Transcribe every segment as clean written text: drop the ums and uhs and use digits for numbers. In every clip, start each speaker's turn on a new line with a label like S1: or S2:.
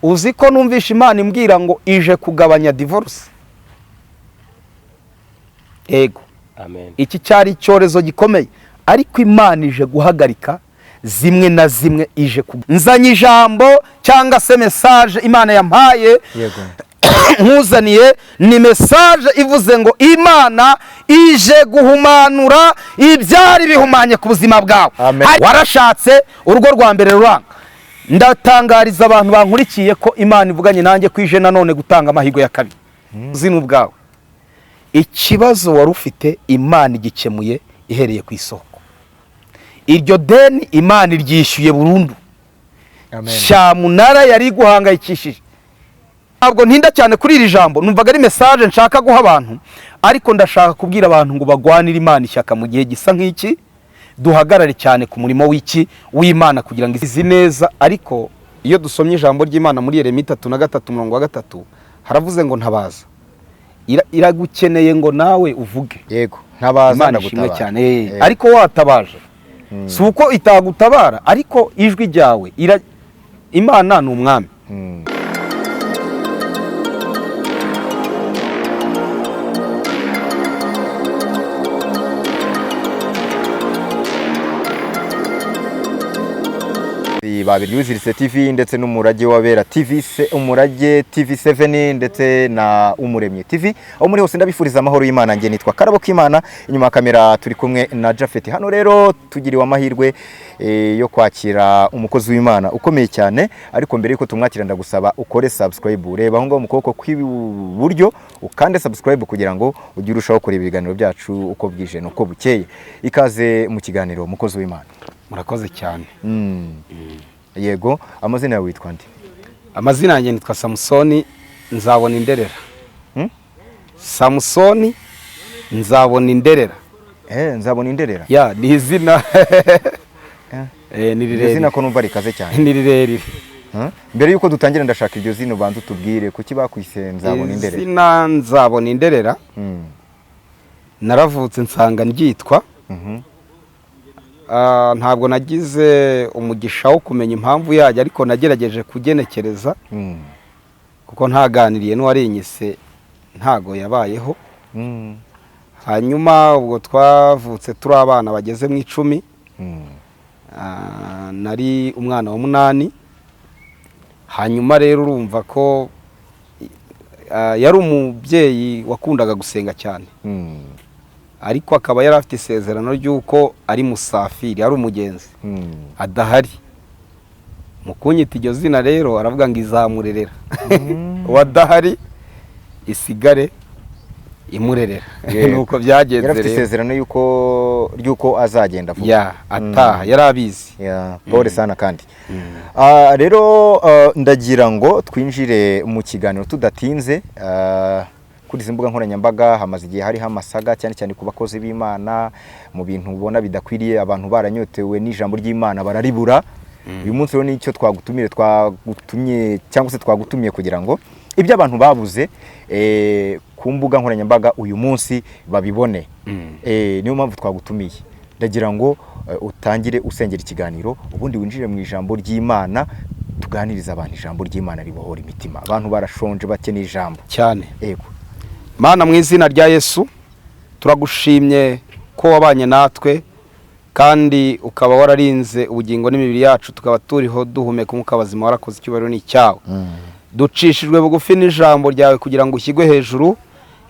S1: Uzi ko numvisha Imana imbwira ngo ije kugabanya divorce? Ego.
S2: Amen.
S1: Iki cyari icyorezo gikomeye, ariko Imana ije guhagarika zimwe na zimwe, ije ku nzanye ijambo cyangwa se message Imana yampaye. Nkuzaniye ni message ivuze ngo Imana ije guhumanura ibyari bihumanye ku buzima bwawe.
S3: Amen.
S1: Warashatse, urugo rwa mbere ruranga. Ndatangariza abantu bankurikiye ko Imana ivuganye nanjye ko ije nanone gutanga amahirwe ya kabiri. Zino ubwawe ikibazo wari ufite, Imana igikemuye ihereye ku isoko. Iryo deni Imana iryishyuye burundu.
S3: Amen.
S1: Cyamunara yari iguhangayikishije. Ntabwo ntinda cyane kuri iri jambo, numvaga ari message nshaka guha abantu, ariko ndashaka kubwira abantu ngo bagwanire Imana ishyaka mu gihe gisa nk'iki, duhagarare cyane ku murimo w'iki w'Imana kugira ngo izi neza. Ariko iyo dusomye ijambo ry'Imana muri Yeremiya 33 umurongo wa 3, haravuze ngo ntabaza. Iragukeneye ngo nawe uvuge.
S3: Yego, ntabaza
S1: Imana ishimwe
S3: ndagutabara.
S1: cyane. Ariko watabaje, si uko itagutabara, ariko ijwi ryawe Imana ni umwami.
S3: Babiri Wiziritse TV ndetse n'Umurage w'Abera TV se, Umurage TV 7 ndetse na Umuremyi TV, aho muri hose ndabifuriza amahoro y'Imana. Nge nitwa Karabo k'Imana, inyuma ya kamera turi kumwe na Jafet. Hano rero tugiriwe amahirwe yo kwakira umukozi w'Imana ukomeye cyane, ariko mbere yuko tumwakira ndagusaba ukore subscribe. Reba aho ngaho mu kuboko kw'iburyo ukande subscribe kugira ngo ujye urushaho kureba ibiganiro byacu uko bwije n'uko bukeye. Ikaze mu kiganiro, mukozi w'Imana.
S1: Murakoze cyane.
S3: Yego, amazina yawe witwa nde?
S1: Amazina yanjye nitwa Samusoni Nzabona Inderera.
S3: Hmm?
S1: Samusoni Nzabona Inderera.
S3: Nzabona Inderera.
S1: Ya, ni izina ni
S3: Iryo
S1: rirerire.
S3: zina ko numva rikaze cyane.
S1: Ni rirerire.
S3: Mbere yuko dutangira ndashaka iryo zina ubanza utubwire kuki bakwise Nzabona Inderera.
S1: Izina Nzabona Inderera, naravutse nsanga ndyitwa. Ntabwo nagize umugisha wo kumenya impamvu yajya, ariko nagerageje kugenekereza kuko ntaganiriye n'uwarinyise, ntago yabayeho. Hanyuma ubwo twavutse turi abana bageze mu 10. Nari umwana wa 8. Hanyuma rero urumva ko yari umubyeyi wakundaga gusenga cyane, ariko akaba yari afite isezerano ry'uko ari musafiri, ari umugenzi, adahari. Mu kunyita iryo zina rero aravuga ngo izamurerera uwadahari, isigare imurerera. Nuko byagenze.
S3: Yari afite
S1: Rero
S3: isezerano ry'uko azagenda vuba.
S1: Ya, ataha yari abizi.
S3: Ya, pole sana kandi. Rero ndagira ngo twinjire mu kiganiro tudatinze. Kuri izi mbuga nkoranyambaga hamaze igihe hariho amasaga, cyane cyane ku bakozi b'Imana, mu bintu ubona bidakwiriye, abantu baranyotewe n'ijambo ry'Imana bararibura. Uyu munsi rero nicyo twagutumire, twagutumye cyangwa se twagutumiye kugira ngo ibyo abantu babuze ku mbuga nkoranyambaga uyu munsi babibone. Niyo mpamvu twagutumiye. Ndagira ngo utangire usengera ikiganiro, ubundi winjire mu ijambo ry'Imana, tuganirize abantu ijambo ry'Imana ribohora imitima. Abantu barashonje, bakeneye ijambo.
S1: Cyane.
S3: Yego.
S1: Mana, mu izina rya Yesu, turagushimye ko wabanye natwe kandi ukaba wararinze ubugingo n'imibiri yacu, tukaba turiho duhumeka umwuka w'abazima. Warakoze, icyubahiro ni icyawe. Ducishijwe bugufi n'ijambo ryawe kugira ngo ushyirwe hejuru,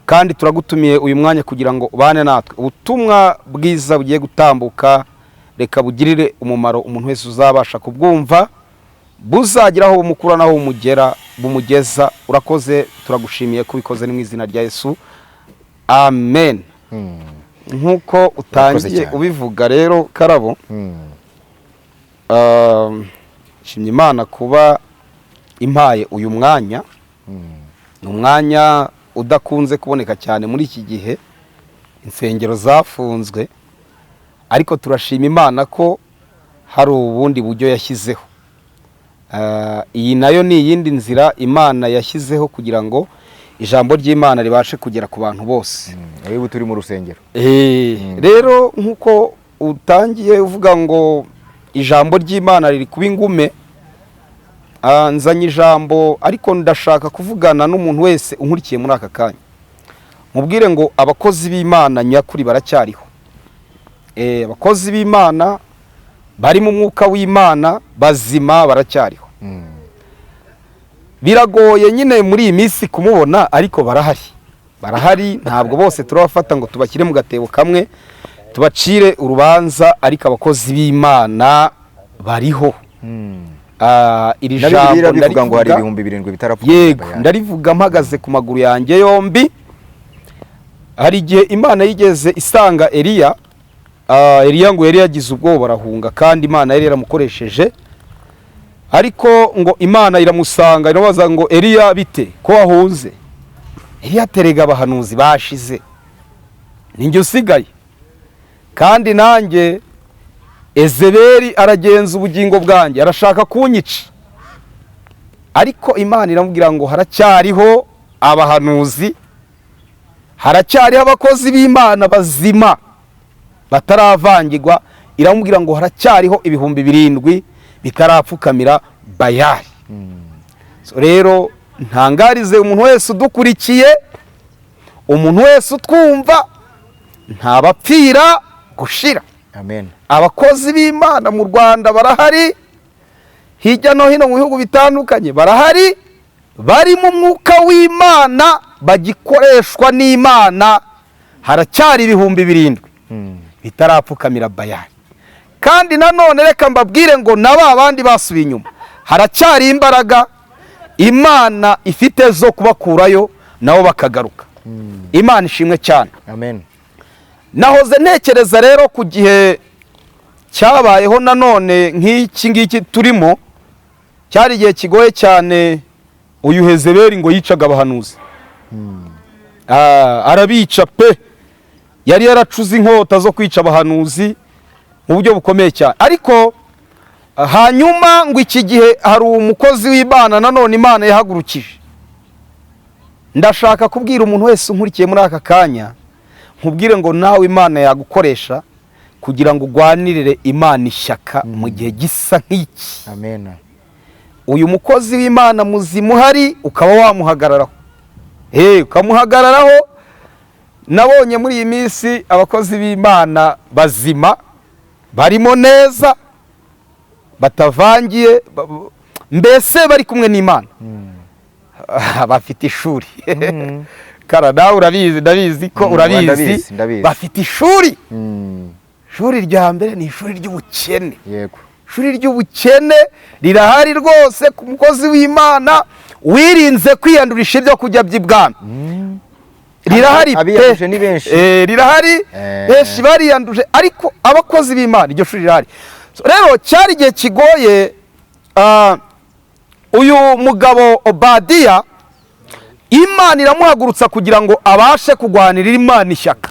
S1: kandi turagutumiye uyu mwanya kugira ngo ubane natwe. Ubutumwa bwiza bugiye gutambuka, reka bugirire umumaro umuntu wese uzabasha kubwumva, buzagira aho bumukura n'aho bumugera, bumugeza. Urakoze, turagushimiye ko ubikoze, ni mu izina rya Yesu, amen. Nk'uko
S3: Urakoze
S1: utangiye
S3: cyane.
S1: ubivuga rero, Karabo, nshimye Imana kuba impaye uyu mwanya. Ni umwanya udakunze kuboneka cyane muri iki gihe insengero zafunzwe, ariko turashima Imana ko hari ubundi buryo yashyizeho. Iyi nayo ni iyindi nzira Imana yashyizeho kugira ngo ijambo ry'Imana ribashe kugera ku bantu bose.
S3: Ubu turi mu rusengero.
S1: Rero nk'uko utangiye uvuga ngo ijambo ry'Imana riri kuba ingume, Nzanye ijambo, ariko ndashaka kuvugana n'umuntu wese unkurikiye muri aka kanya, mubwire ngo abakozi b'Imana nyakuri baracyariho. Abakozi b'Imana bari mu mwuka w'Imana bazima baracyariho. Biragoye nyine muri iyi minsi kumubona, ariko barahari, barahari. Ntabwo bose turabafata ngo tubashyire mu gatebo kamwe tubacire urubanza, ariko abakozi b'Imana bariho. Iri
S3: Na
S1: jambo
S3: Bibiliya bivuga ngo hari
S1: ndarivuga.
S3: 7000 bitarapfuka.
S1: Yego, ndarivuga mpagaze ku maguru yanjye yombi. Hari igihe Imana yigeze isanga Eliya. Eliya ngo yari yagize ubwoba arahunga, kandi Imana yari yaramukoresheje, ariko ngo Imana iramusanga irabaza ngo: "Eliya, bite ko wahunze?" Eliya aterega: "Abahanuzi bashize, ninjye usigaye, kandi nanjye Ezeberi aragenza ubugingo bwanjye, arashaka kunyica." Ariko Imana iramubwira ngo haracyariho abahanuzi, haracyariho abakozi b'Imana bazima bataravangirwa. Iramubwira ngo haracyariho 7000 bitarapfukamira Bayali. So rero ntangarize umuntu wese udukurikiye, umuntu wese utwumva, ntabapfira gushira.
S3: Amen.
S1: Abakozi b'Imana mu Rwanda barahari, hirya no hino mu bihugu bitandukanye barahari, bari mu mwuka w'Imana, bagikoreshwa n'Imana. Haracyari 7000 bitarapfukamira Bayali. Kandi nanone reka mbabwire ngo na ba bandi basubiye inyuma, haracyari imbaraga Imana ifite zo kubakurayo nabo bakagaruka. Imana ishimwe cyane.
S3: Amen.
S1: Nahoze ntekereza rero ku gihe cyabayeho nanone nk'iki ngiki turimo. Cyari igihe kigoye cyane. Uyu Hezeberi ngo yicaga abahanuzi. Arabica pe! Yari yaracuze inkota zo kwica abahanuzi mu buryo bukomeye cyane. Ariko hanyuma ngo iki gihe hari umukozi w'Imana nanone Imana yahagurukije. Ndashaka kubwira umuntu wese unkurikiye muri aka kanya, nkubwire ngo nawe Imana yagukoresha kugira ngo ugwanirire Imana ishyaka mu gihe gisa nk'iki.
S3: Amen.
S1: Uyu mukozi w'Imana muzima uhari, ukaba wamuhagararaho, ukamuhagararaho. Nabonye muri iyi minsi abakozi b'Imana bazima barimo neza, batavangiye, mbese bari kumwe n'Imana, bafite ishuri. Kara nawe urabizi, ndabizi ko urabizi.
S3: Ndabizi, ndabizi.
S1: Bafite ishuri. Ishuri rya mbere ni ishuri ry'ubukene. Ishuri ry'ubukene rirahari rwose ku mukozi w'Imana wirinze kwiyandurisha ibyo kurya by'ibwami. Rirahari pe.
S3: Abiyanduje ni benshi.
S1: Rirahari. Benshi bariyanduje, ariko abakozi b'Imana iryo shuri rirahari. So, rero cyari igihe kigoye. Uyu mugabo Obadiya, Imana iramuhagurutsa kugira ngo abashe kurwanirira Imana ishyaka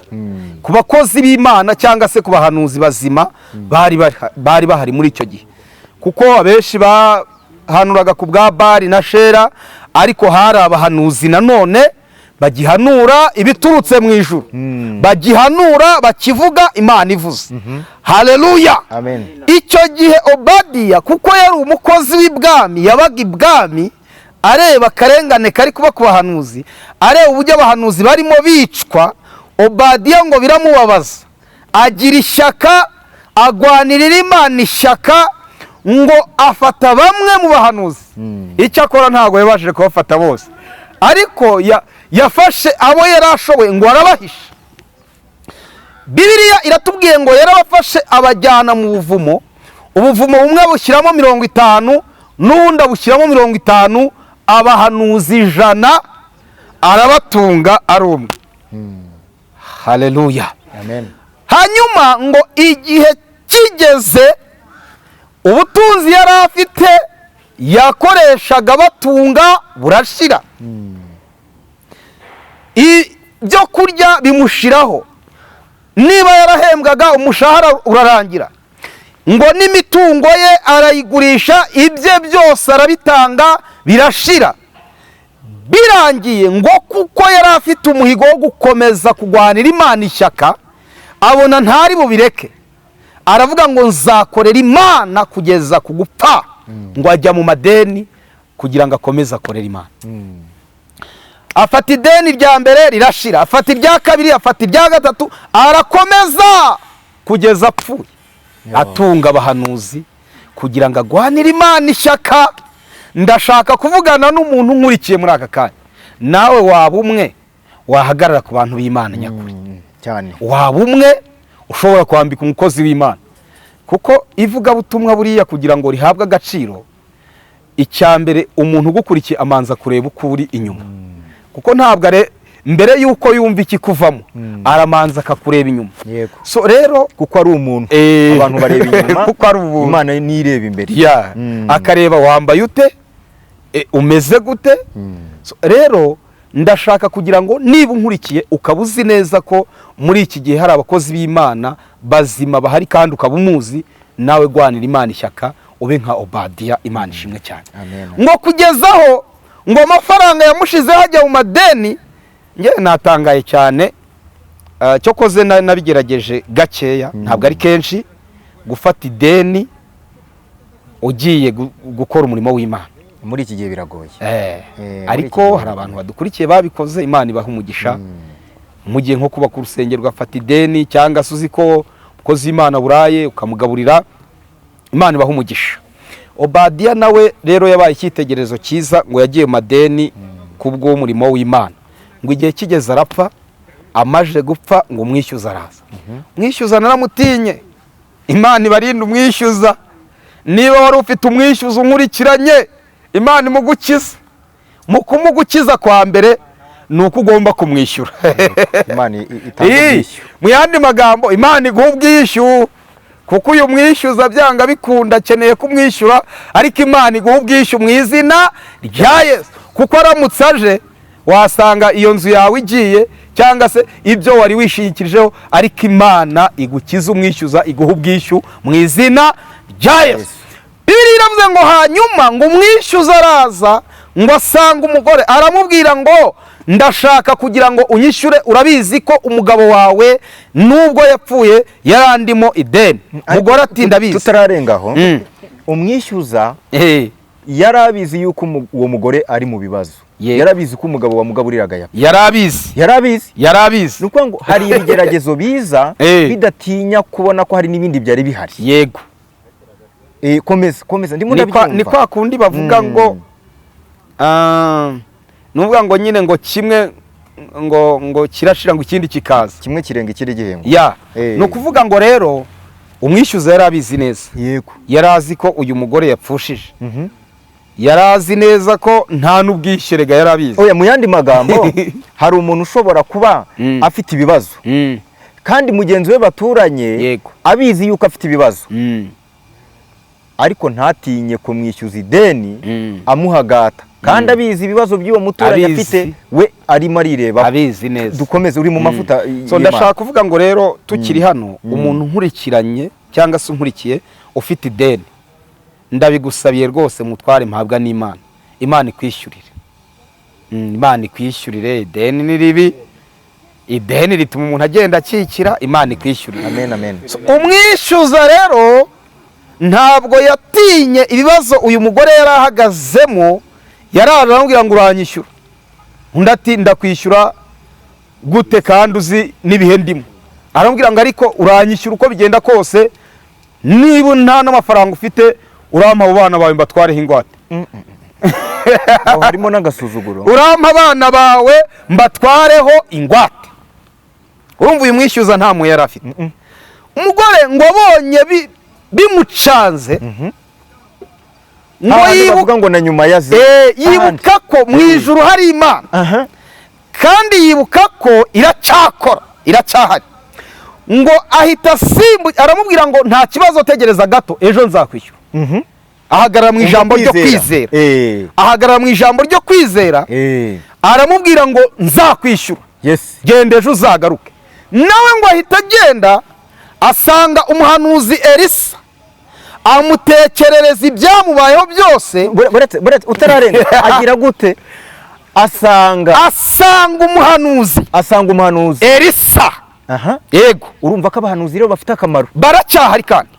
S1: ku bakozi b'Imana cyangwa se ku bahanuzi bazima bari bahari muri icyo gihe, kuko abenshi bahanuraga ku bwa Bari na Shera, ariko hari abahanuzi nanone bagihanura ibiturutse mu ijuru, bagihanura bakivuga Imana ivuze. Haleluya!
S3: Amen.
S1: Icyo gihe Obadiya, kuko yari umukozi w'ibwami, yabaga ibwami areba akarengane kari kuba ku bahanuzi, areba uburyo abahanuzi barimo bicwa. Obadiya ngo biramubabaza, agira ishyaka, agwanirira Imana ishyaka, ngo afata bamwe mu bahanuzi. Icyakora ntabwo yabashije kubafata bose, ariko yafashe abo yari ashoboye ngo arabahisha. Bibiliya iratubwiye ngo yarabafashe abajyana mu buvumo. Ubuvumo bumwe bushyiramo 50, n'ubundi abushyiramo 50, abahanuzi 100 arabatunga ari umwe. Haleluya!
S3: Amen.
S1: Hanyuma ngo igihe kigeze, ubutunzi yari afite yakoreshaga batunga burashira, ibyo kurya bimushiraho, niba yarahembwaga umushahara urarangira, ngo n'imitungo ye arayigurisha, ibye byose arabitanga birashira. Birangiye ngo kuko yari afite umuhigo wo gukomeza kurwanira Imana ishyaka, abona ntari bubireke, aravuga ngo: "Nzakorera Imana kugeza ku gupfa." Ngo ajya mu madeni. Kugira ngo akomeze akorere Imana. Afata ideni rya mbere rirashira, afata irya kabiri, afata irya gatatu, arakomeza kugeza apfuye, atunga abahanuzi kugira ngo agwanire Imana ishyaka. Ndashaka kuvugana n'umuntu nkurikiye muri aka kanya. Nawe waba umwe wahagarara ku bantu b'Imana nyakuri?
S3: Cyane.
S1: Waba umwe ushobora kwambika umukozi w'Imana? Kuko ivugabutumwa buriya kugira ngo rihabwe agaciro, icya mbere umuntu ugukurikiye amanza kureba uko uri inyuma, kuko ntabwo are mbere y'uko yumva ikikuvamo, aramanza akakureba inyuma. So rero
S3: Kuko ari umuntu. Abantu bareba inyuma.
S1: Kuko ari ubuntu.
S3: Imana nireba imbere.
S1: Ya, akareba wambaye ute, umeze gute. So, rero ndashaka kugira ngo niba unkurikiye ukaba uzi neza ko muri iki gihe hari abakozi b'Imana bazima bahari, kandi ukaba umuzi, nawe gwanira Imana ishyaka, ube nka Obadiya. Imana ishimwe cyane.
S3: Amen.
S1: Ngo kugezaho ngo amafaranga yamushizeho ajya mu madeni. Njye natangaye cyane. Cyokoze nabigerageje gakeya, ntabwo ari kenshi gufata ideni ugiye gukora umurimo w'Imana.
S3: Muri iki gihe biragoye. Muri
S1: Ariko
S3: iki gihe
S1: hari abantu badukurikiye babikoze, Imana ibaha umugisha. Mu gihe nko kubaka urusengero ugafata ideni, cyangwa se uzi ko umukozi w'Imana buraye ukamugaburira, Imana ibaha umugisha. Obadiya nawe rero yabaye icyitegererezo cyiza. Ngo yagiye mu madeni kubw'umurimo w'Imana, ngo igihe kigeze arapfa. Amaze gupfa, ngo umwishyuza araza. Umwishyuza naramutinye. Imana ibarinde umwishyuza. Niba wari ufite umwishyuza unkurikiranye, Imana imugukiza. Mu kumugukiza kwa mbere ni uko ugomba kumwishyura.
S3: Imana itanga ubwishyu.
S1: Mu yandi magambo, Imana iguha ubwishyu, kuko uyu mwishyuza byanga bikunda akeneye kumwishyura. Ariko Imana iguha ubwishyu mu izina rya Yesu, kuko aramutse aje wasanga iyo nzu yawe igiye, cyangwa se ibyo wari wishingikirijeho. Ariko Imana igukiza umwishyuza, iguha ubwishyu mu izina rya Yesu. Bibiliya iravuze ngo hanyuma ngo umwishyuza araza, ngo asanga umugore, aramubwira ngo: "Ndashaka kugira ngo unyishyure, urabizi ko umugabo wawe nubwo yapfuye yarandimo ideni." Umugore ati: "Ndabizi."
S3: Tutararenga aho, umwishyuza yari abizi yuko uwo mugore ari mu bibazo. Yari abizi ko umugabo wamugaburiraga yapfa.
S1: Yari abizi.
S3: Yari abizi.
S1: Yari abizi.
S3: Ni ukuvuga ngo hari ibigeragezo biza bidatinya kubona ko hari n'ibindi byari bihari. Komeza, komeza, ndimo ndabyumva.
S1: Ni kwa kundi bavuga ngo ni ukuvuga ngo nyine ngo kimwe ngo kirashira, ngo ikindi kikaza.
S3: Kimwe kirenga ikindi gihembwe.
S1: Ya. Ni ukuvuga ngo rero umwishyuza yari abizi neza. Yari azi ko uyu mugore yapfushije. Yari azi neza ko nta n'ubwishyurega, yari abizi.
S3: Oya, mu yandi magambo, hari umuntu ushobora kuba afite ibibazo kandi mugenzi we baturanye abizi yuko afite ibibazo, ariko ntatinye kumwishyuza ideni, amuhagata kandi abizi ibibazo by'uwo muturanyi
S1: Abizi.
S3: afite, we arimo arireba.
S1: Abizi neza.
S3: Dukomeze, uri mu mavuta
S1: So
S3: y'Imana.
S1: ndashaka kuvuga ngo rero tukiri hano, umuntu nkurikiranye cyangwa se unkurikiye ufite ideni, ndabigusabiye rwose, mutware mpabwa n'Imana, Imana ikwishyurire. Imana ikwishyurire. Ideni ni ribi, ideni rituma umuntu agenda akikira. Imana ikwishyurire.
S3: Amen, amen.
S1: So, umwishyuza rero ntabwo yatinye ibibazo uyu mugore yari ahagazemo. Yaraje aramubwira ngo: "Uranyishyura?" Undi ati: "Ndakwishyura gute kandi uzi n'ibihe ndimo?" Aramubwira ngo: "Ariko uranyishyura uko bigenda kose, niba nta n'amafaranga ufite, urampa abo bana bawe mbatwareho ingwate."
S3: Aho harimo n'agasuzuguro.
S1: "Urampa abana bawe mbatwareho ingwate." Urumva uyu mwishyuza nta muhe yari afite. Umugore ngo abonye bimucanze, ngo
S3: Hahandi
S1: yibuka
S3: bavuga ngo na nyuma ya ze.
S1: Yibuka ko mu ijuru hari Imana, kandi yibuka ko iracyakora, iracyahari. Ngo ahita asimbu, aramubwira ngo: "Nta kibazo, tegereza gato, ejo nzakwishyura." Ahagarara mu ijambo ryo kwizera. Ahagarara mu ijambo ryo kwizera. Aramubwira ngo: "Nzakwishyura, genda, ejo uzagaruke." Nawe ngo ahita agenda, asanga umuhanuzi Elisa, amutekerereza ibyamubayeho byose.
S3: Buretse, utararenga, agira gute? Asanga
S1: Asanga umuhanuzi
S3: Asanga umuhanuzi
S1: Elisa. Yego.
S3: Urumva ko abahanuzi rero bafite akamaro.
S1: Baracyahari kandi.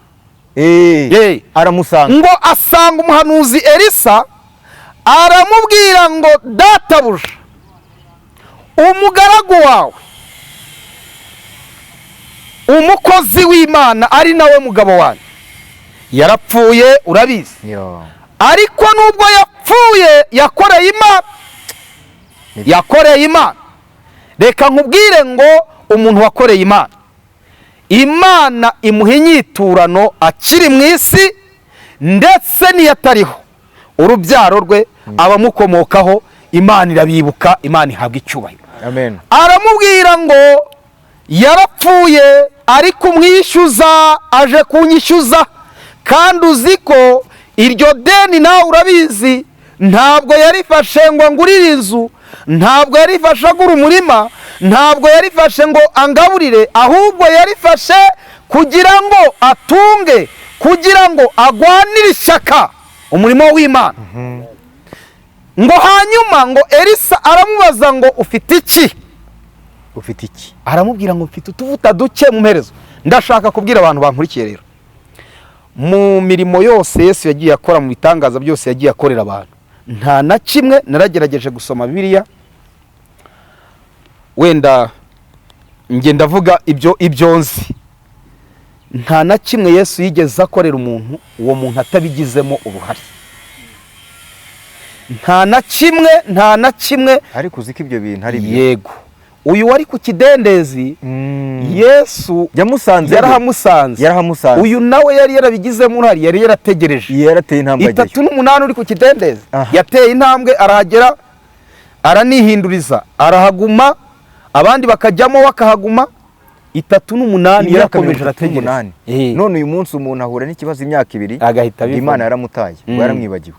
S3: Aramusanga.
S1: Ngo asanga umuhanuzi Elisa. Aramubwira ngo databuja, umugaragu wawe, umukozi w'Imana, ari nawe mugabo wanjye, yarapfuye, urabizi.
S3: Yo.
S1: Ariko nubwo yapfuye, yakoreye Imana, yakoreye Imana. Reka nkubwire ngo umuntu wakoreye Imana, Imana imuha inyiturano akiri mu isi, ndetse n'iyo atariho, urubyaro rwe, abamukomokaho, Imana irabibuka. Imana ihabwa icyubahiro.
S3: Amen.
S1: Aramubwira ngo yarapfuye, ariko umwishyuza aje kunyishyuza, kandi uzi ko iryo deni nawe urabizi, ntabwo yarifashe ngo ngurire inzu, ntabwo yarifashe agura umurima, ntabwo yarifashe ngo angaburire, ahubwo yarifashe kugira ngo atunge, kugira ngo agwanire ishyaka umurimo w'Imana. Ngo hanyuma ngo Elisa aramubaza ngo ufite iki?
S3: Ufite iki?
S1: Aramubwira ngo mfite utuvuta duke mu mperezo. Ndashaka kubwira abantu bankurikiye rero, mu mirimo yose Yesu yagiye akora, mu bitangaza byose yagiye akorera abantu, nta na kimwe, naragerageje gusoma Bibiliya, wenda njye ndavuga ibyo nzi, nta na kimwe Yesu yigeze akorera umuntu uwo muntu atabigizemo uruhare. Nta na kimwe, nta na kimwe.
S3: Ariko uzi ko ibyo bintu ari byo?
S1: Yego, uyu wari ku kidendezi, Yesu
S3: yamusanze.
S1: Yarahamusanze.
S3: Yarahamusanze.
S1: Uyu nawe yari yarabigizemo uruhare, yari yarategereje.
S3: Yarateye intambwe ajyayo.
S1: 38 uri ku kidendezi, yateye intambwe arahagera, aranihinduriza, arahaguma, abandi bakajyamo bakahaguma. 38
S3: Imyaka
S1: yarakomeje,
S3: 38.
S1: arategereza.
S3: None uyu munsi umuntu ahura n'ikibazo imyaka 2,
S1: Agahita abivamo.
S3: Imana yaramutaye, ngo yaramwibagiwe.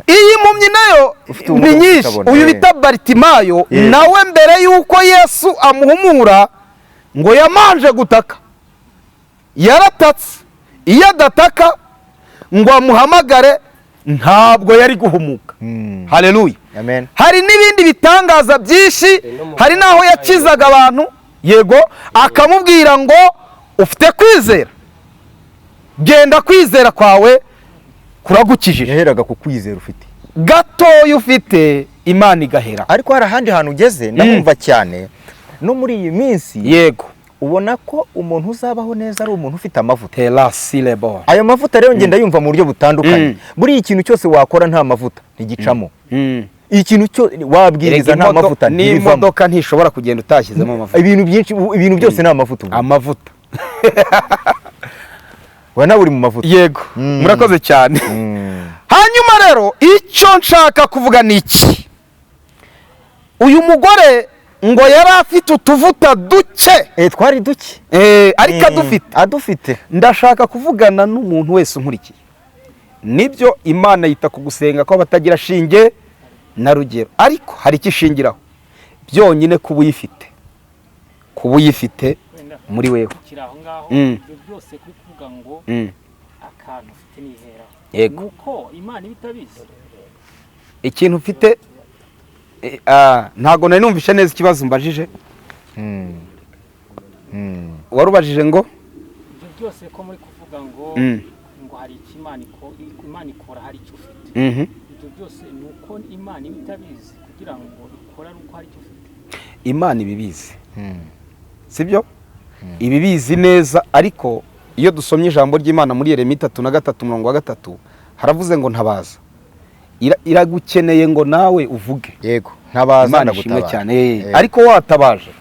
S1: Iyi mpumyi nayo
S3: Ufite
S1: ni
S3: ubumuga
S1: nyinshi.
S3: utabona,
S1: Uyu bita Baritimayo, nawe mbere y'uko Yesu amuhumura, ngo yamanje gutaka, yaratatse. Iyo adataka ngo amuhamagare, ntabwo yari guhumuka. Haleluya.
S3: Amen.
S1: Hari n'ibindi bitangaza byinshi, hari n'aho yakizaga abantu, yego, akamubwira ngo ufite kwizera, genda, kwizera kwawe kuragukijije.
S3: Yaheraga ku kwizera ufite.
S1: Gatoya ufite, Imana igahera.
S3: Ariko hari ahandi hantu ugeze ndamwumva cyane no muri iyi minsi, ubona ko umuntu uzabaho neza ari umuntu ufite amavuta.
S1: Terasirebo.
S3: Ayo mavuta rero ngenda yumva mu buryo butandukanye. Buriya ikintu cyose wakora nta mavuta ntigicamo. Ikintu cyo wabwiriza nta mavuta ntibivamo.
S1: N'imodoka ntishobora kugenda utashyizemo amavuta.
S3: Ibintu byinshi, ibintu byose ni amavuta ubu.
S1: Amavuta.
S3: We nawe uri mu mavuta.
S1: Yego. Murakoze cyane. Hanyuma rero icyo nshaka kuvuga ni iki: uyu mugore ngo yari afite utuvuta duke.
S3: Twari duke.
S1: Ariko adufite.
S3: Adufite.
S1: Ndashaka kuvugana n'umuntu wese unkurikiye. Nibyo, Imana yita ku gusenga kw'abatagira shinge na rugero, ariko hari icyo ishingiraho byonyine, kuba uyifite, kuba uyifite
S2: Wenda
S1: muri wewe.
S2: Kiri aho ngaho, ibyo byose kuri kuvuga ngo akantu ufite niheraho, nuko Imana iba itabizi.
S1: Ikintu ufite, ntabwo nari numvishe neza ikibazo mbajije. Warubajije ngo
S2: Ibyo byose ko muri kuvuga ngo ngo hari icyo Imana ikora, hari icyo ufite, ibyo byose ni uko Imana iba itabizi, kugira ngo ikore ari uko hari icyo ufite?
S1: Imana ibibizi, sibyo? Ibibizi neza. Ariko iyo dusomye ijambo ry'Imana muri Yeremiya 33 umurongo wa 3, haravuze ngo ntabaza. Iragukeneye ngo nawe uvuge.
S3: Yego, ntabaza
S1: Imana ishimwe
S3: ndagutabara.
S1: cyane. Ariko watabaje,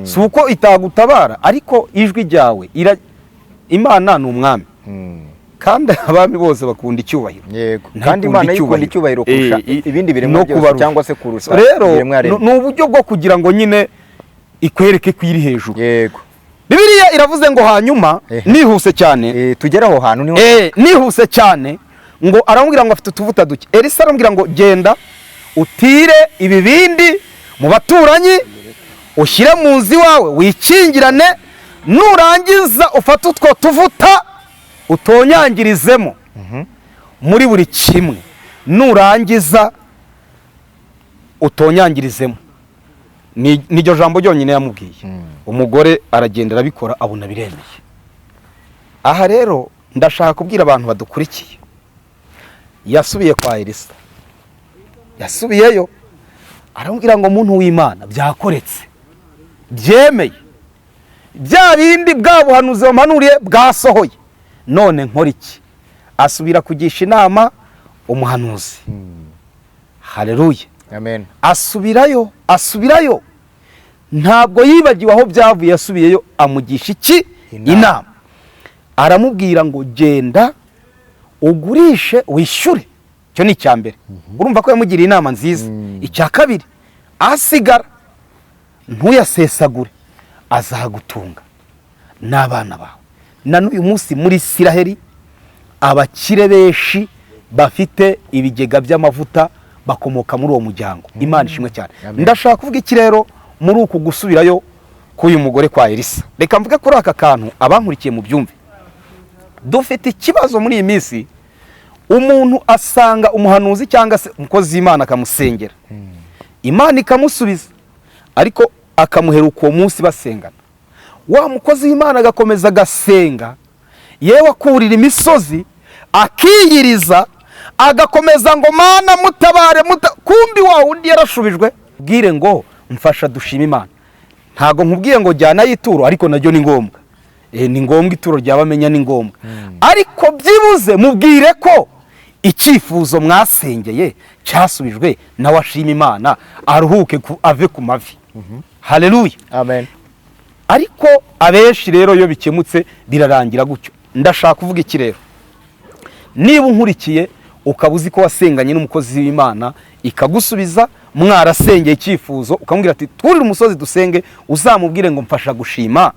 S1: si uko itagutabara, ariko ijwi ryawe Imana ni umwami, kandi abami bose bakunda icyubahiro.
S3: Yego,
S1: Ntikunda
S3: kandi Imana yo ikunda icyubahiro kurusha ibindi biremwa
S1: no
S3: byose,
S1: kubarusha.
S3: cyangwa se kurusha
S1: Rero
S3: ibiremwa yaremye.
S1: ni uburyo bwo kugira ngo nyine ikwereke ko iri hejuru. Bibiliya iravuze ngo hanyuma, nihuse cyane,
S3: Tugere aho hantu niho.
S1: Nihuse cyane, ngo aramubwira ngo afite utuvuta duke. Elisa aramubwira ngo genda utire ibibindi mu baturanyi, ushyire mu nzu iwawe, wikingirane, nurangiza ufate utwo tuvuta utonyangirizemo muri buri kimwe, nurangiza utonyangirizemo. Niryo jambo ryonyine yamubwiye. Umugore aragenda, arabikora, abona biremeye. Aha rero ndashaka kubwira abantu badukurikiye. Yasubiye kwa Elisa, yasubiyeyo aramubwira ngo: "Muntu w'Imana, byakoretse, byemeye, bya bindi bwa buhanuzi bamanuriye bwasohoye, none nkora iki?" Asubira kugisha inama umuhanuzi. Haleluya!
S3: Amen.
S1: Asubirayo, asubirayo, ntabwo yibagiwe aho byavuye. Yasubiyeyo amugisha iki?
S3: Inama.
S1: Inama. Aramubwira ngo: "Genda ugurishe wishyure." Icyo ni icya mbere. Urumva ko yamugiriye inama nziza. Icya kabiri, asigara ntuyasesagure, azagutunga n'abana bawe. Na n'uyu munsi muri Isiraheli abakire benshi bafite ibigega by'amavuta bakomoka muri uwo muryango. Imana ishimwe cyane.
S3: Amen.
S1: Ndashaka kuvuga iki rero muri uku gusubirayo k'uyu mugore kwa Elisa? Reka mvuge kuri aka kantu, abankurikiye mu byumve. Dufite ikibazo muri iyi minsi: umuntu asanga umuhanuzi cyangwa se umukozi w'Imana akamusengera, Imana ikamusubiza, ariko akamuheruka uwo munsi basengana. Wa mukozi w'Imana agakomeza agasenga, yewe akurira imisozi, akiyiriza, agakomeza ngo: "Mana mutabare muta." Kumbi wa wundi yarashubijwe. Bwire ngo: "Mfasha dushime Imana." Ntabwo nkubwiye ngo jyana y'ituro, ariko naryo ni ngombwa. Ni ngombwa, ituro ryabamenya ni ngombwa, ariko byibuze mubwire ko icyifuzo mwasengeye cyasubijwe, nawe ashima Imana, aruhuke ave ku mavi. Haleluya!
S3: Amen.
S1: Ariko abenshi rero iyo bikemutse birarangira gutyo. Ndashaka kuvuga iki rero? Niba unkurikiye ukaba uzi ko wasenganye n'umukozi w'Imana ikagusubiza, mwarasengeye icyifuzo, ukamubwira ati: "Twurire umusozi dusenge," uzamubwire ngo: "Mfasha gushima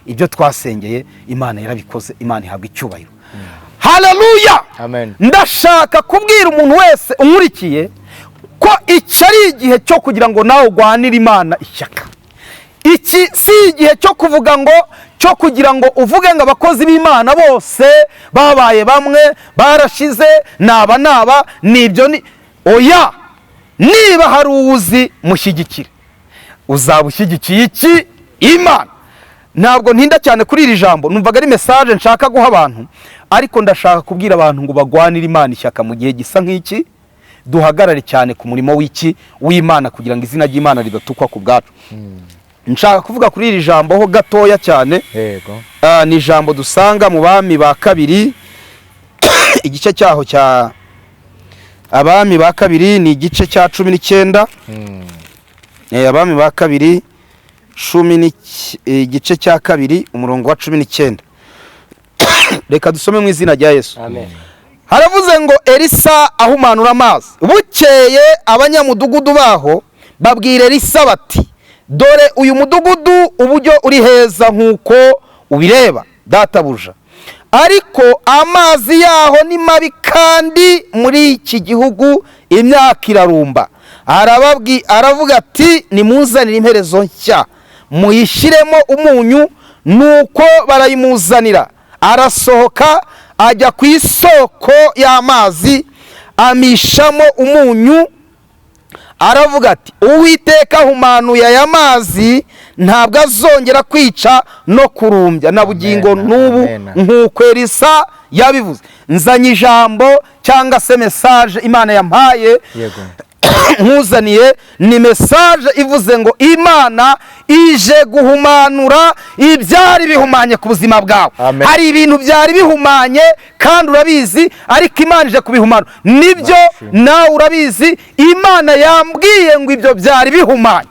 S1: ibyo twasengeye, Imana yarabikoze." Imana ihabwa icyubahiro. Haleluya!
S3: Amen.
S1: Ndashaka kubwira umuntu wese unkurikiye ko iki ari igihe cyo kugira ngo nawe urwanire Imana ishyaka. Iki si igihe cyo kuvuga ngo, cyo kugira ngo uvuge ngo abakozi b'Imana bose babaye bamwe, barashize, naba naba nibyo ni oya. Niba hari uwuzi, mushyigikire. Uzaba ushyigikiye iki? Imana. Ntabwo ntinda cyane kuri iri jambo, numvaga ari message nshaka guha abantu, ariko ndashaka kubwira abantu ngo bagwanire Imana ishyaka mu gihe gisa nk'iki. Duhagarare cyane ku murimo w'iki? W'Imana, kugira ngo izina ry'Imana ridatukwa ku bwacu. Nshaka kuvuga kuri iri jambo ho gatoya cyane. Ni ijambo dusanga mu Bami ba Kabiri, igice cyaho cya Abami ba Kabiri ni igice cya 19. Abami ba Kabiri igice cya 2, umurongo wa 19. Reka dusome mu izina rya Yesu.
S2: Amen.
S1: Haravuze ngo: "Elisa ahumanura amazi. Bukeye abanyamudugudu baho babwira Elisa bati: 'Dore uyu mudugudu uburyo uri heza nk'uko ubireba, databuja, ariko amazi yaho ni mabi, kandi muri iki gihugu imyaka irarumba.' Aravuga ati: 'Nimuzanire imperezo nshya, muyishyiremo umunyu.' Nuko barayimuzanira. Arasohoka ajya ku isoko y'amazi, amishamo umunyu, aravuga ati: 'Uwiteka ahumanuye aya mazi, ntabwo azongera kwica no kurumbya na bugingo
S3: Amen,
S1: n'ubu,
S3: amen.
S1: nk'uko Elisa yabivuze.'" Nzanye ijambo cyangwa se message Imana yampaye nkuzaniye, ni message ivuze ngo Imana ije guhumanura ibyari bihumanye ku buzima bwawe.
S3: Amen.
S1: Hari ibintu byari bihumanye kandi urabizi, ariko Imana ije kubihumanura. Nibyo, nawe urabizi. Imana yambwiye ngo ibyo byari bihumanye,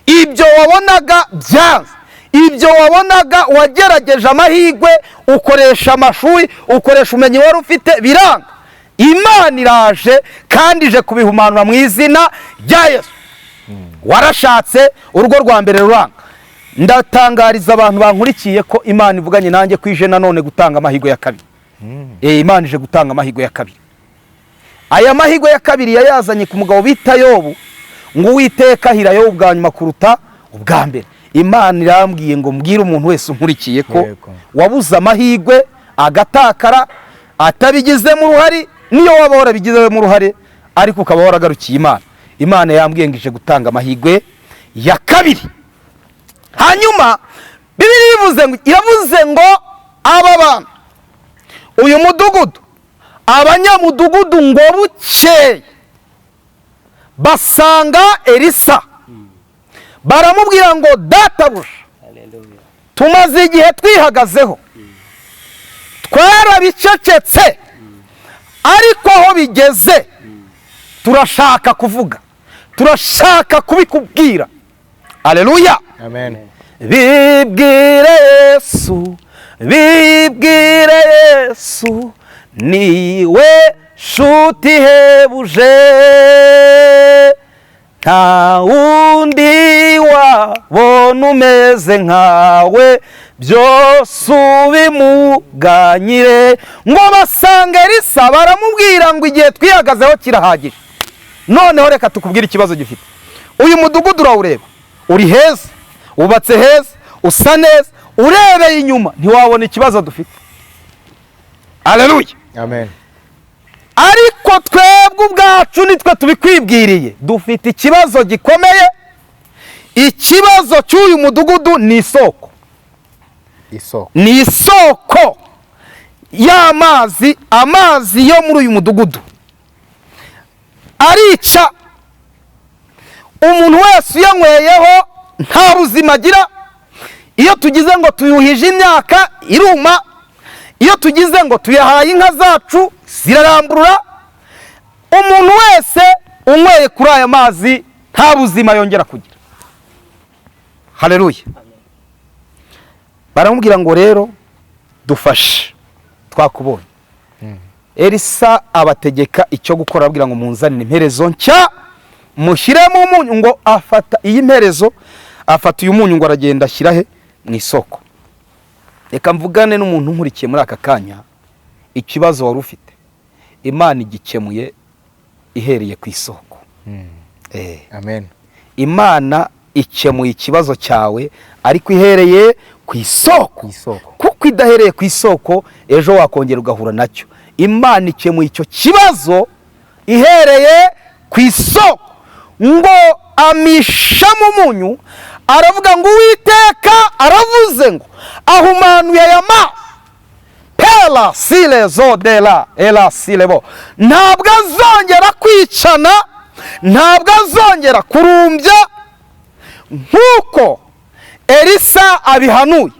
S1: ibyo wabonaga byanze, ibyo wabonaga wagerageje amahirwe, ukoresha amashuri, ukoresha ubumenyi wari ufite, biranga, Imana iraje kandi ije kubihumanura mu izina rya Yesu. Warashatse, urugo rwa mbere ruranga. Ndatangariza abantu bankurikiye ko Imana ivuganye nanjye ko ije nanone gutanga amahirwe ya kabiri. Imana ije gutanga amahirwe ya kabiri. Aya mahirwe ya kabiri yayazanye ku mugabo bita Yobu, ngo: "Uwiteka ahira Yobu bwa nyuma kuruta ubwa mbere." Imana irambwiye ngo mbwire umuntu wese unkurikiye ko wabuze amahirwe agatakara atabigizemo uruhare, niyo waba warabigizemo uruhare ariko ukaba waragarukiye Imana, Imana yambwiye ngo ije gutanga amahirwe ya kabiri. Hanyuma Bibiliya ivuze ngo, iravuze ngo aba bantu, uyu mudugudu, Abanyamudugudu ngo bukeye basanga Elisa, baramubwira ngo: "Databuja, tumaze igihe twihagazeho, twarabicecetse, ariko aho bigeze turashaka kuvuga, turashaka kubikubwira." Aleluya!
S3: Amen.
S1: Bibwire Yesu, bibwire Yesu, niwe shuti ihebuje, nta wundi wabona umeze nkawe, byose ubimuganyire. Ngo basange Elisa, baramubwira ngo: "Igihe twihagazeho kirahagije, noneho reka tukubwire ikibazo gifite uyu mudugudu. Urawureba, uri heza, wubatse heza, usa neza, urebeye inyuma ntiwabona ikibazo dufite." Aleluya!
S3: Amen.
S1: "Ariko twebwe ubwacu nitwe tubikwibwiriye, dufite ikibazo gikomeye. Ikibazo cy'uyu mudugudu ni isoko."
S3: Isoko.
S1: Ni isoko y'amazi. Amazi yo muri uyu mudugudu arica. Umuntu wese uyanyweyeho nta buzima agira. Iyo tugize ngo tuyuhije imyaka, iruma. Iyo tugize ngo tuyahaye inka zacu, ziraramburura. Umuntu wese unyweye kuri aya mazi nta buzima yongera kugira." Haleluya! Baramubwira ngo: "Rero dufashe, twakubonye." Elisa abategeka icyo gukora, ababwira ngo: "Munzanire imperezo nshya, mushyiremo umunyu." Ngo afata iyi mperezo, afata uyu munyu, ngo aragenda ashyira he? Mu isoko. Reka mvugane n'umuntu unkurikiye muri aka kanya. Ikibazo wari ufite, Imana igikemuye ihereye ku isoko.
S3: Amen.
S1: Imana ikemuye ikibazo cyawe, ariko ihereye ku isoko.
S3: Ku isoko.
S1: Kuko idahereye ku isoko, ejo wakongera ugahura nacyo. Imana ikemuye icyo kibazo ihereye ku isoko. Ngo amishamo umunyu, aravuga ngo: "Uwiteka aravuze ngo ahumanuye aya mazi pera sile zodera era silebo, ntabwo azongera kwicana, ntabwo azongera kurumbya." Nk'uko Elisa abihanuye,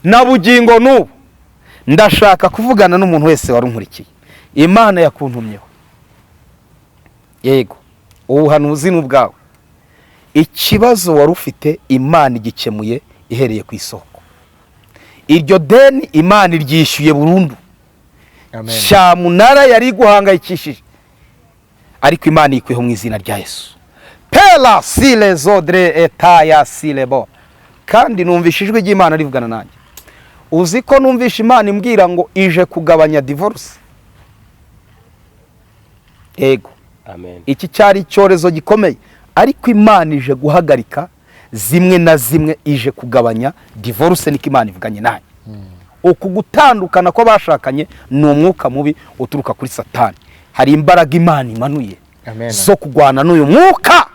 S1: na bugingo n'ubu ndashaka kuvugana n'umuntu wese wari unkurikiye. Imana yakuntumyeho. Yego, ubuhanuzi ni ubwawe. Ikibazo wari ufite, Imana igikemuye ihereye ku isoko. Iryo deni Imana iryishyuye burundu.
S3: Amen.
S1: Cyamunara yari iguhangayikishije, ariko Imana yikuyeho mu izina rya Yesu. Pera sile zodre etaya silebo. Kandi numvishe ijwi ry'Imana rivugana nanjye. Uzi ko numvishe Imana imbwira ngo ije kugabanya divorce? Yego.
S4: Amen.
S1: Iki cyari icyorezo gikomeye, ariko Imana ije guhagarika zimwe na zimwe, ije kugabanya divorce. Niko Imana ivuganye nanjye. Uku gutandukana kw'abashakanye ni umwuka mubi uturuka kuri Satani. Hari imbaraga Imana imanuye
S3: Amen.
S1: zo kurwana n'uyu mwuka.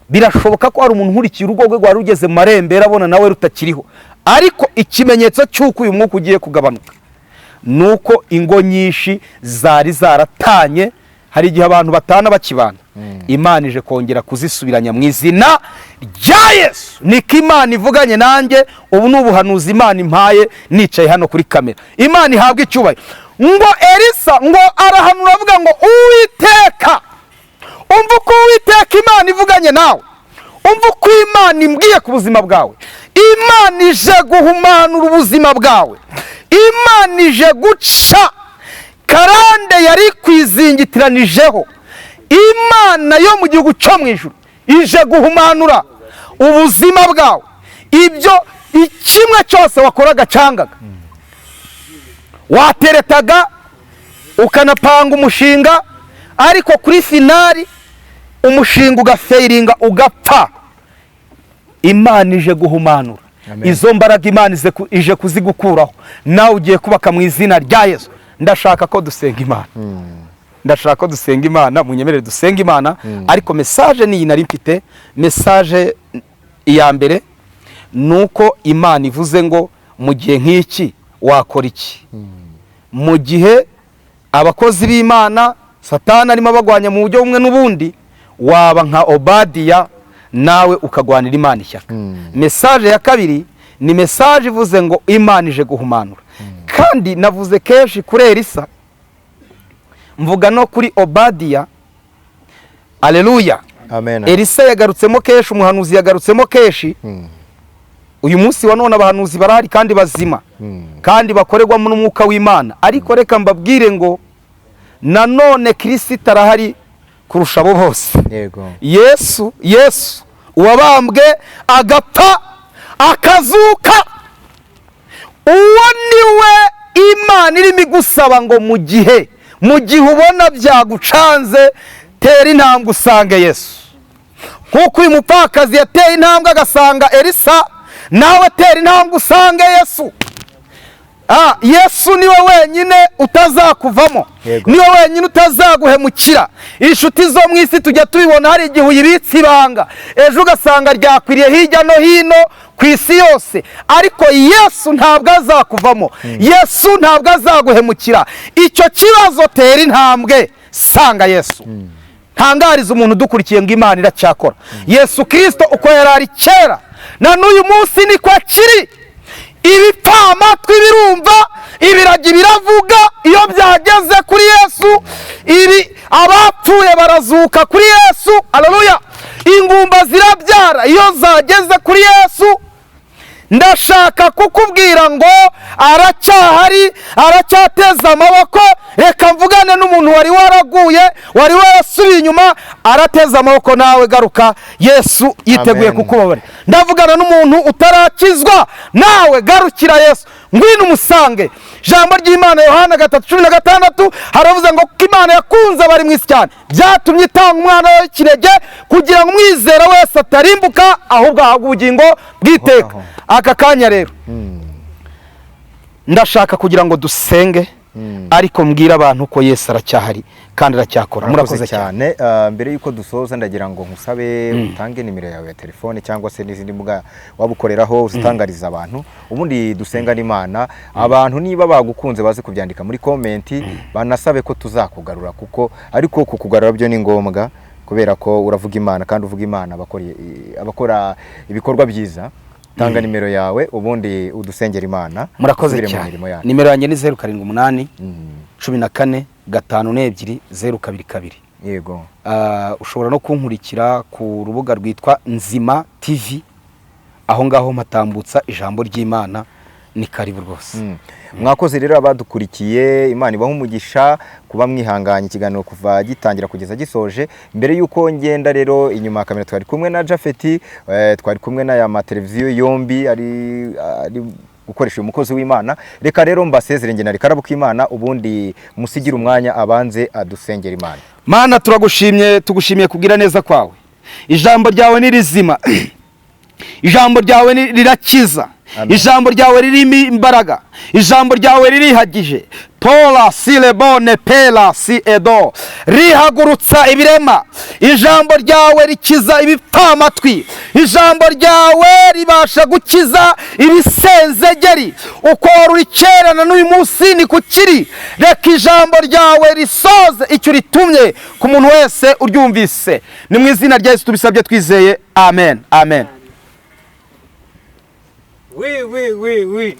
S1: Birashoboka ko hari umuntu nkurikiye, urugo rwe rwari rugeze mu marembera, abona nawe rutakiriho, ariko ikimenyetso cy'uko uyu mwuka ugiye kugabanuka ni uko ingo nyinshi zari zaratanye. Hari igihe abantu batana bakibana. Imana ije kongera kuzisubiranya mu izina rya Yesu. Niko Imana ivuganye nanjye. Ubu ni ubuhanuzi Imana impaye nicaye hano kuri kamera. Imana ihabwa icyubahiro. Ngo Elisa ngo arahanura, avuga ngo: "Uwiteka, umva uko Uwiteka Imana ivuganye nawe, umva uko Imana imbwiye ku buzima bwawe. Imana ije guhumanura ubuzima bwawe, Imana ije guca karande yari kwizingitiranijeho. Imana yo mu gihugu cyo mu ijuru ije guhumanura ubuzima bwawe. Ibyo kimwe cyose wakoraga cyangaga, wateretaga, ukanapanga umushinga, ariko kuri finale umushinga ugafailinga, ugapfa, Imana ije guhumanura
S3: Amen.
S1: izo mbaraga. Imana ije kuzigukuraho, nawe ugiye kubaka mu izina rya Yesu." Ndashaka ko dusenga Imana, ndashaka ko dusenga Imana. Munyemerere dusenga Imana. Ariko message niyi nari mfite. Message iya mbere ni uko Imana ivuze ngo: "Mu gihe nk'iki wakora iki?" Mu gihe Abakozi b'Imana Satani arimo abagwanya mu buryo bumwe n'ubundi, waba nka Obadiya nawe ukagwanira Imana ishyaka. Message ya kabiri ni message ivuze ngo Imana ije guhumanura. Kandi navuze kenshi kuri Elisa, mvuga no kuri Obadiya. Aleluya.
S3: Amen.
S1: Elisa yagarutsemo kenshi, umuhanuzi yagarutsemo kenshi. Uyu munsi wa none abahanuzi barahari kandi bazima, kandi bakorerwamo n'umwuka w'Imana. Ariko reka mbabwire ngo nanone Kirisito arahari kurusha abo bose.
S3: Yego.
S1: Yesu, Yesu uwabambwe agapfa akazuka, uwo niwe Imana irimo igusaba ngo mu gihe ubona byagucanze, tera intambwe usange Yesu. Nk'uko uyu mupfakazi yateye intambwe agasanga Elisa, nawe tera intambwe usange Yesu. Yesu niwe wenyine utazakuvamo, niwe wenyine utazaguhemukira. Inshuti zo mu isi tujya tubibona, hari igihe uyibitse ibanga, ejo ugasanga ryakwiriye hirya no hino ku isi yose. Ariko Yesu ntabwo azakuvamo, Yesu ntabwo azaguhemukira. Icyo kibazo, tera intambwe sanga Yesu. Ntangariza umuntu udukurikiye ngo Imana iracyakora. Yesu Kirisito uko yari ari kera na n'uyu munsi niko akiri. Ibipfamatwi birumva, ibiragi biravuga iyo byageze kuri Yesu, ibi abapfuye barazuka kuri Yesu. Haleluya. Ingumba zirabyara iyo zageze kuri Yesu. Ndashaka kukubwira ngo aracyahari, aracyateza amaboko. Reka mvugane n'umuntu wari waraguye, wari warasubiye inyuma, arateza amaboko, nawe garuka, Yesu yiteguye kukubabarira. Ndavugana n'umuntu utarakizwa, nawe garukira Yesu, ngwino umusange. Ijambo ry'Imana Yohana 3:16 haravuze ngo kuko Imana yakunze abari mu isi cyane, byatumye itanga umwana w'ikinege kugira ngo umwizera wese atarimbuka, ahubwo ahabwe ubugingo bw'iteka. Aka kanya rero ndashaka kugira ngo dusenge, ariko mbwira abantu ko Yesu aracyahari kandi aracyakora. Murakoze cyane.
S3: Mbere yuko dusoza ndagira ngo nkusabe utange nimero yawe ya telefone cyangwa se n'izindi mbuga wabukoreraho uzitangariza abantu, ubundi dusenga n'Imana. Abantu niba bagukunze baze kubyandika muri comment, banasabe ko tuzakugarura, kuko ariko kukugarura byo ni ngombwa, kubera ko uravuga Imana kandi uvuga Imana abakora ibikorwa byiza. Tanga nimero yawe ubundi udusengera Imana.
S1: Murakoze cyane. Nimero yanjye ni 078 14 52 022.
S3: Yego.
S1: Ushobora no kunkurikira ku rubuga rwitwa Nzima TV, aho ngaho mpatambutsa ijambo ry'Imana. Ni karibu rwose.
S3: Mwakoze rero abadukurikiye, Imana ibahe umugisha kuba mwihanganye ikiganiro kuva gitangira kugeza gisoje. Mbere yuko ngenda rero, inyuma ya kamera twari kumwe na Jafeti, twari kumwe na ya mateleviziyo yombi ari gukoresha uyu mukozi w'Imana. Reka rero mbasezere nge na Karabo k'Imana, ubundi musigira umwanya abanze adusengera Imana.
S1: Mana, turagushimye, tugushimiye kugira neza kwawe. Ijambo ryawe ni rizima, ijambo ryawe rirakiza, ijambo ryawe ririmo imbaraga, ijambo ryawe ririhagije. Pola si lebone pela si edo, rihagurutsa ibirema. Ijambo ryawe rikiza ibipfamatwi, ijambo ryawe ribasha gukiza ibisenzegeri. Uko wari kera na n'uyu munsi ni kukiri. Reka ijambo ryawe risoze icyo ritumye ku muntu wese uryumvise. Ni mu izina rya Yesu tubisabye twizeye, amen, amen.
S2: Oui, oui, oui, oui.